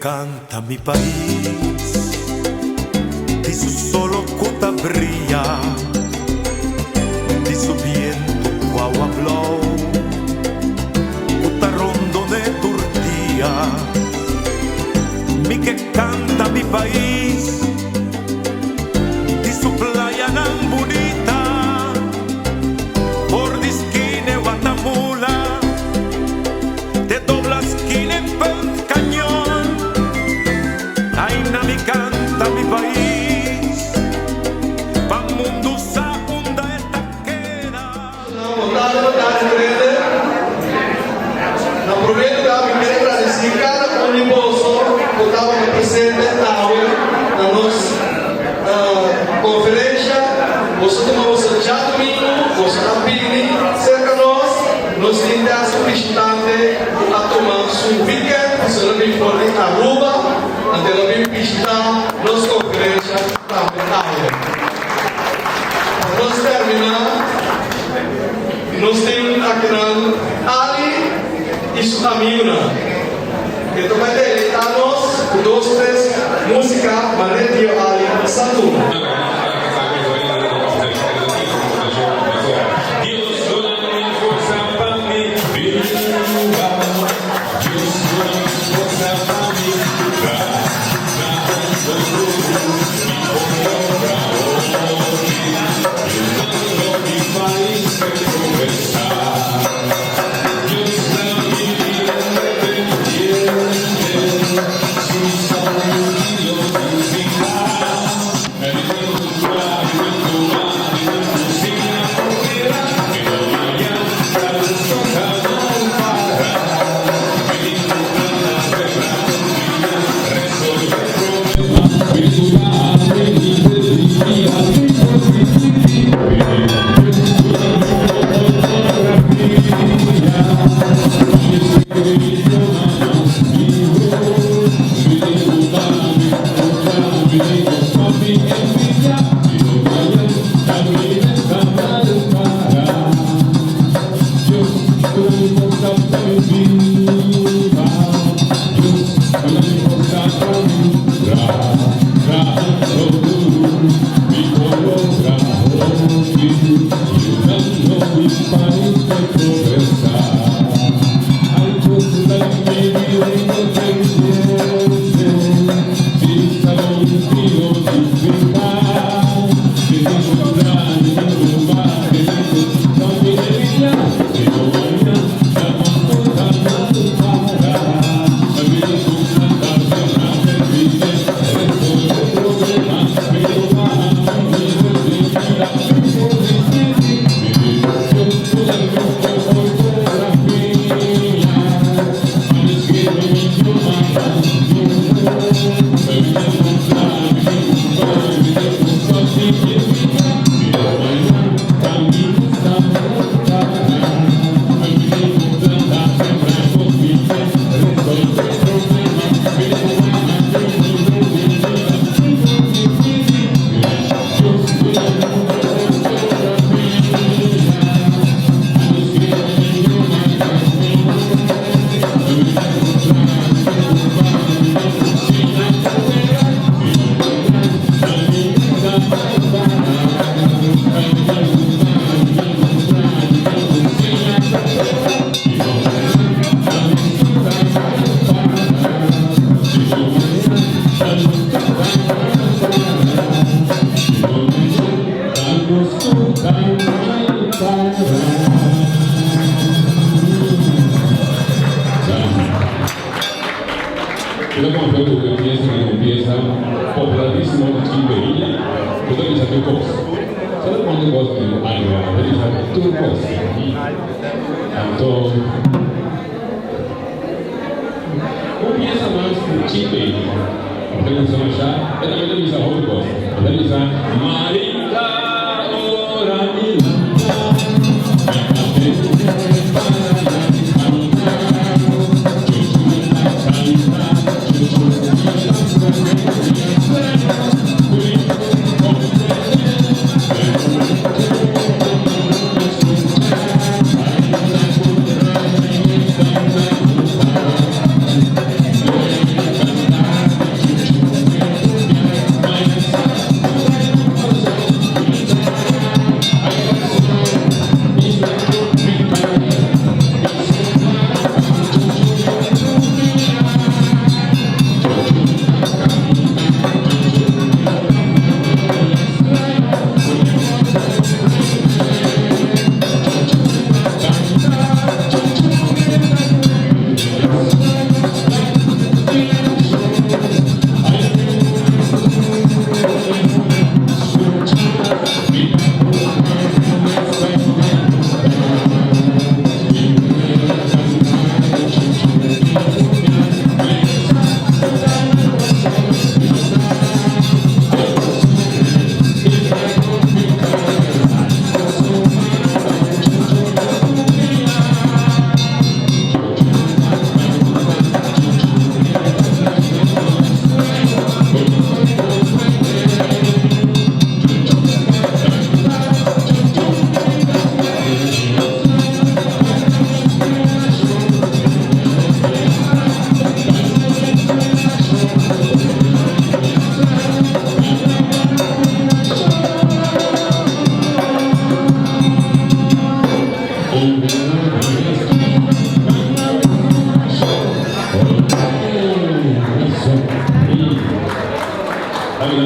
canta mi pais Di su solo cu ta bria Di su biento cu awa blou Cu ta rondone tur dia Mi ke canta mi pais Di su playanan bunita For di skine Watamula Te dobla skine Punt Cañon Aina mi canta mi pais Pa mundu sa unda e ta keda. Boa tarde, boa tarde, igreja. Na promé lugá mi kier agradesí kada un di boso ku tabata presente awe na nos konferensha. Boso tuma boso djadumingu, boso a bini serka nos. Nos tin tèst un bishitante ku a tuma su wikènt pasobra el a bin for di Aruba, anto el a bin bishitá nos konferensha tambe awe. Pa nos terminá, nos tin akinan Ali i su amigunan. E ta bai deleitá nos ku dos tres músika manera Tio Ali sa tuma.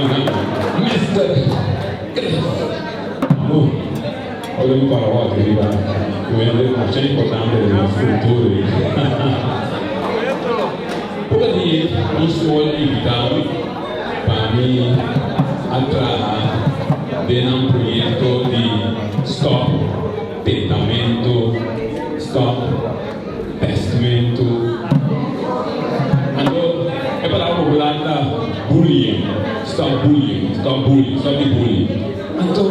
nan Mister Chris. Amo ora mi para wak riba ku hende masha importante den nos kultura ei. Poko di un skol a invitá mi pa mi a traha den nan proyekto di stòp tentamentu, stòp pèstmentu. Anto e palabra popular ta bullying, stòp bullying, stòp bully, stòp di bully. Anto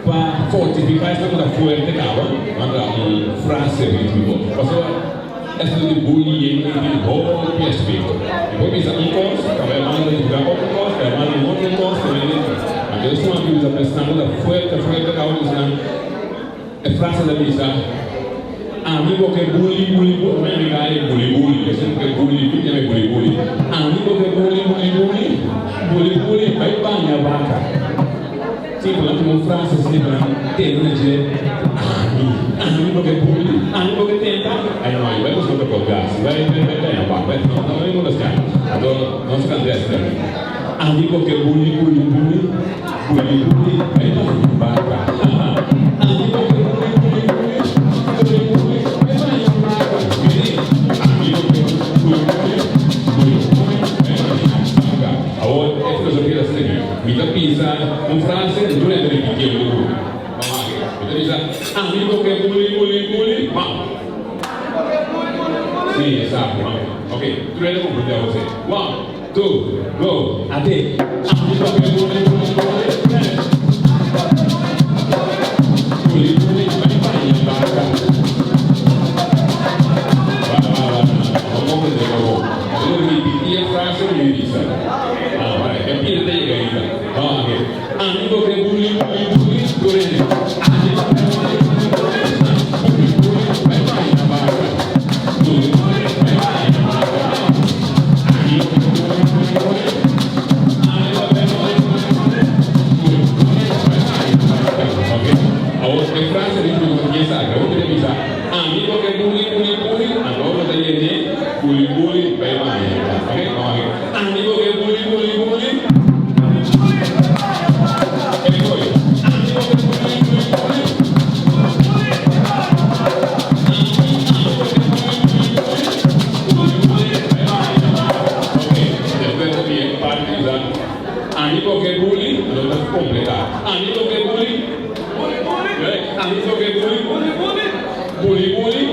pa fortifiká esnan ku ta fuerte kaba, nan traha un frase rítmiko. Pasobra esto di bullying ei tin hopi aspekto. Mi por bisa un kos, kaba e banda ta divulgá otro kos, e banda un otro kos, e banda Anto esnan aki bisa pa esnan ku ta fuerte fuerte kaba bisa nan e frase ta bisa, Ami bo ke bully bully bully, mi amiga e bully bully, esnan ke bully mi yama e bully bully. Ami bo ke bully bully bully, bully bully bai baña baka. Sí, bo nan tuma un frase así, bo nan tende na dje, Ami, ami bo ke bully, ami bo ke tenta. Ay no, ay bai busca otro kos gas, bai bai bai baña baka, bai no, no bai molestiá. Anto nos a kanta esaki tambe. Ami bo ke bully bully bully, bully bully bai baña baka. Ami bo ke bully bully bully, bully bully bai baña baka. Mire, ami bo ke bully bully, bully bully bai baña baka. Awor e filosofia ta asina aki. Mi ta bisa un frase y tur hende ripitié hunto cu mi. Vamos aki. Mi ta bisa, Ami bo ke buli buli buli, ma. Sí, exacto, ma. Ok, tur hende comprende awor sí. One, two, go, ate. Ami bo ke buli buli buli, tres. Buli buli, bai baña baka. Wa, wa, wa, no comprende bo. Bo ripiti e frase cu mi bisa. Ah, e pida ta yega ainda. Vamos a ver. Ami bo ke buli buli buli tur hende. Ami bo ke buli buli buli buli buli bai baña baka. Buli buli bai baña baka. Ami bo ke buli buli buli ami bo ke buli buli buli buli buli bai baña baka. Ok. Awor e frase di tur ku kier sa. Awor mi ta bisa ami bo ke buli buli buli anto bo ta yende buli buli bai baña baka. Ok. Vamos a ver. Ami bo ke buli buli buli. Ey boy. Ami bo ke buli buli buli. Ami ami bo ke buli buli buli. Buli buli bai bai bai. Ok, despues ta bin e parti di sa ami bo ke buli, lo ta completa. Ami bo ke buli. Buli buli. Ami bo ke buli. Buli buli. Buli buli.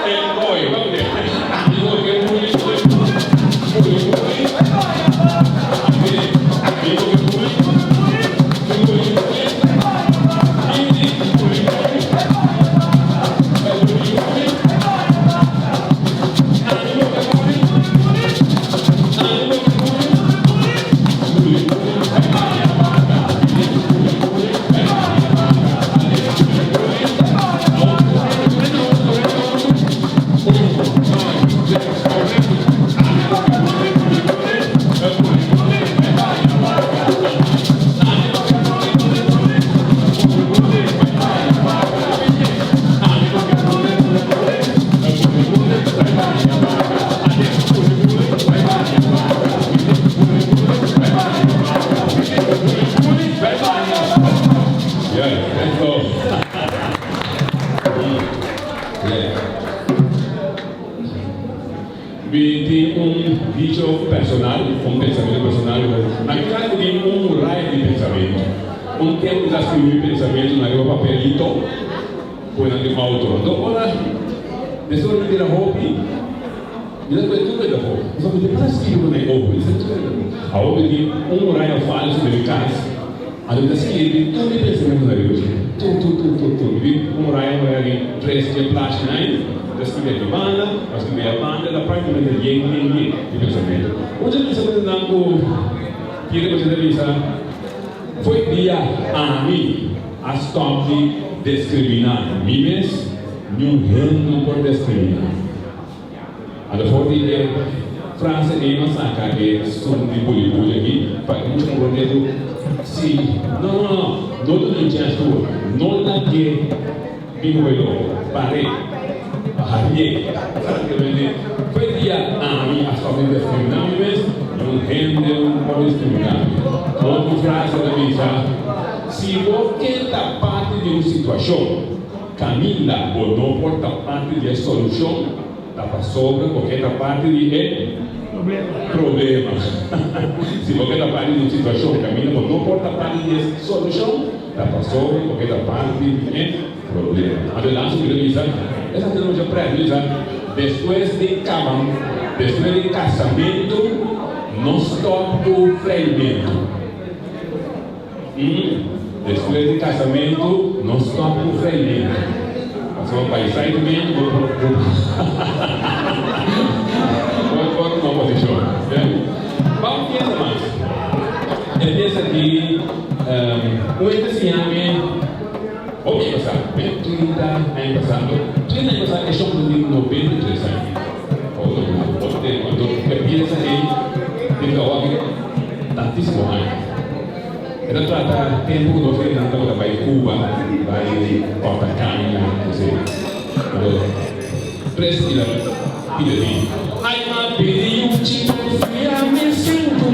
Ey boy. Ami bo ke buli buli. Buli buli. Ami bo ke buli. Buli buli. Bini buli buli. Buli buli. Ami bo ke buli. Ami bo ke buli. Buli buli. Bini buli buli. Buli buli. Mi tin un dicho personal, un pensamentu personal. Na mi cas mi tin un muraya di pensamentu. Un tempu mi ta scribi mi pensamentu na riba papelito pone nan den auto. Anto ora despues mi bira hopi, mi ta pone tur beta afo. Pasobra mi ta para scribi ku nan e ojo, mi ta tur beta afo. Awor mi tin un muraya falso den mi cas. Anto mi ta skirbi tur mi pensamentunan riba dje. Tur, tur, tur, tur, tur. Mi tin un muraya, muraya di tres dje plachi nai. Mi ta skirbi aki banda, mi ta skirbi aya banda, ta praktikamente yen, yen, yen di pensamentu. Un dje pensamentunan ku kere pa dje ta bisa, Fo'i dia ami a stòp di deskriminá mi mes, niun hende no por deskriminá mi. Anto for di e frase ei nos saka e son di buli buli aki pa e mucha comprende ku si no no no no duna un chèns tur no lag'é bin ku e loko par'é harié práktikamente for e dia ami a stòp di deskriminá mi mes i un hende un. wòrdu diskriminá. Otro frase ta bisa, Si bo ke ta parti di un situashon kaminda bo no por ta parti di e solushon, ta pasobra bo ke ta parti di e problema. Si bo ke ta parti di un situashon kaminda bo no por ta parti di e solushon, ta pasobra bo ke ta parti di e problema. Anto e laatste ku mi ta bisa, esaki ta mucha prèt, mi ta bisa, Despues di kaba, despues di kasamentu, no stòp ku freimentu. Despues di kasamentu no stòp ku freimentu. Pasobra pa e freimentu bo por bo por tuma posishon. Ban piensa mas. E piensa di un hende siña mi hopi aña pasá, 30 aña pasá. 30 aña pasá e shon ta tin 93 aña. Hopi tempu. Anto e piensa ei tin kawak tantísimo aña. E ta trata tempu ku nos hendenan tabata bai Cuba, bai kòrta kaña, esei. Anto tres pida pida di. Ai m'a pidi yuchi konfia mi sin ku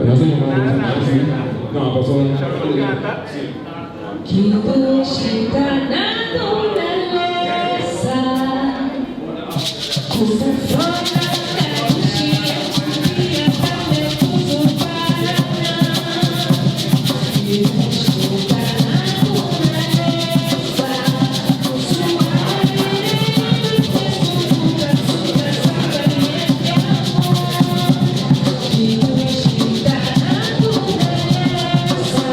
Nos a yama nos Nancy. No, pasobra. Ki dushi ta naturalesa, ku ta flornan ta dushi e dia tambe ku su paranan. Ki dushi ta naturalesa, ku su aire fresku ku ta suta saber di amor. Ki dushi ta naturalesa,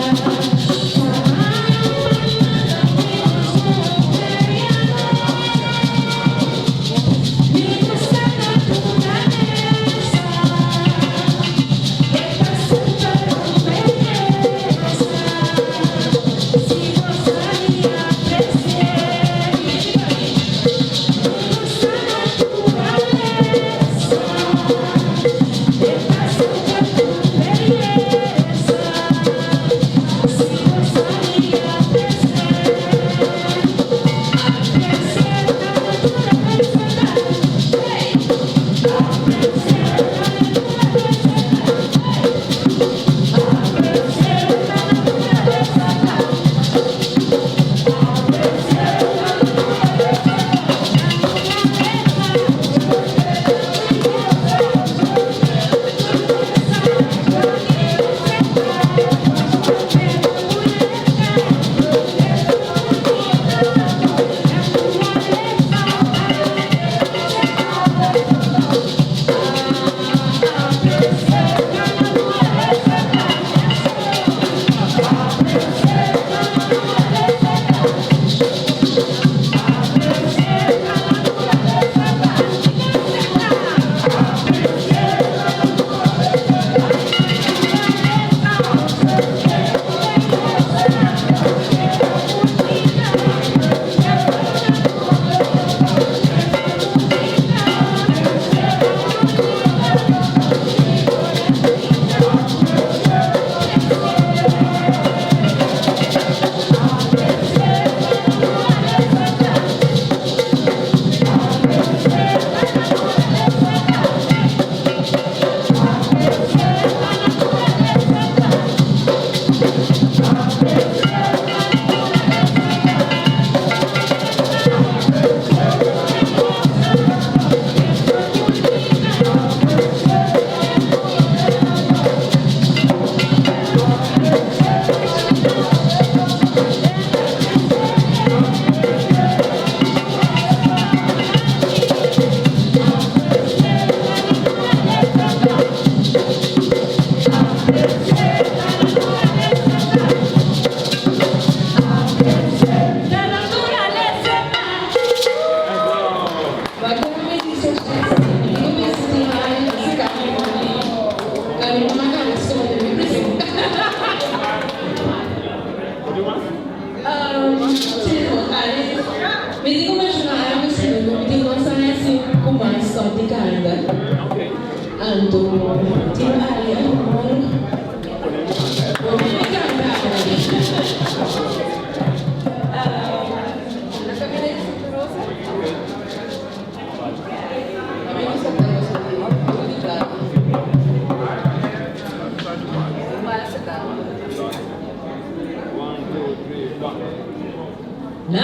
Na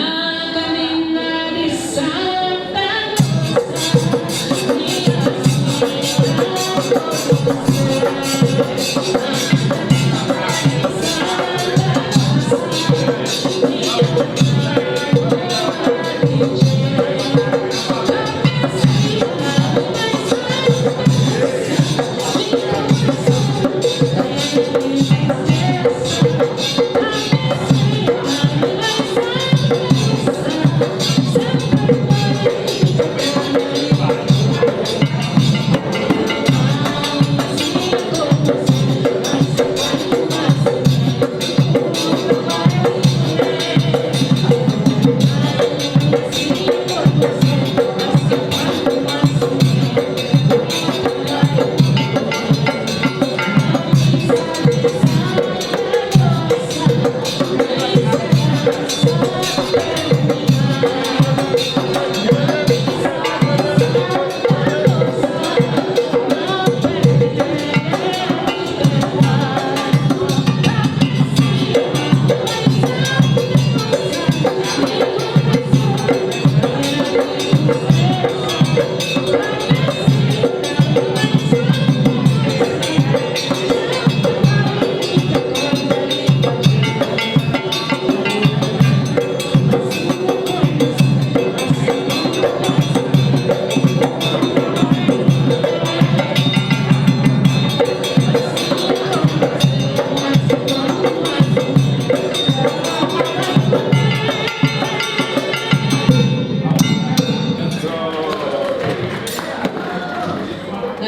caminda di Santa Rosa, mi a mira.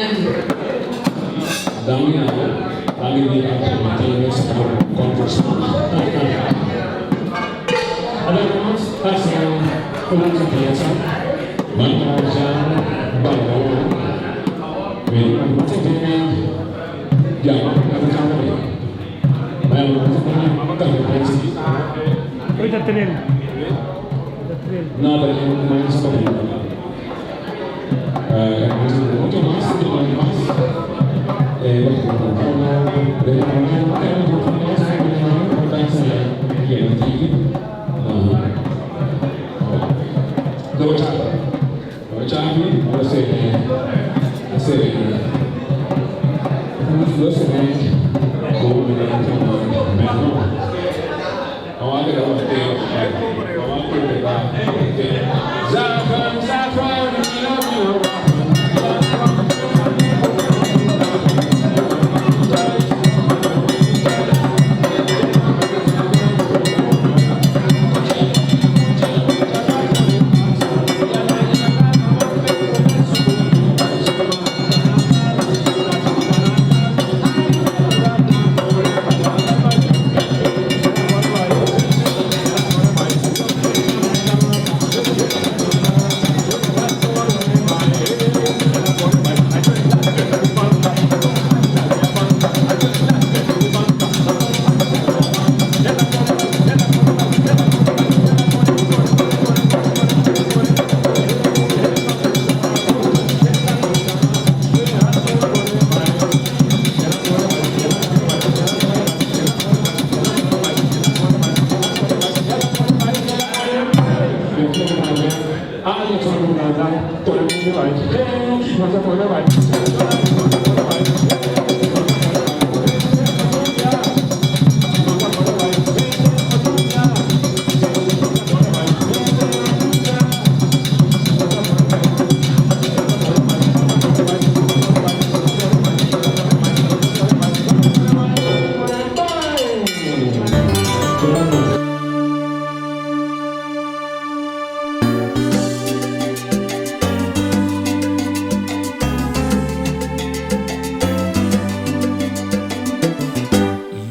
Danki. Danki na bo. Danki di a permití nos por conversá. Ademas, hasi un limpiesa, mancha balon,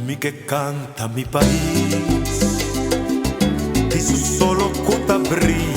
Mi ke kanta mi pais, di su solo ku ta bria.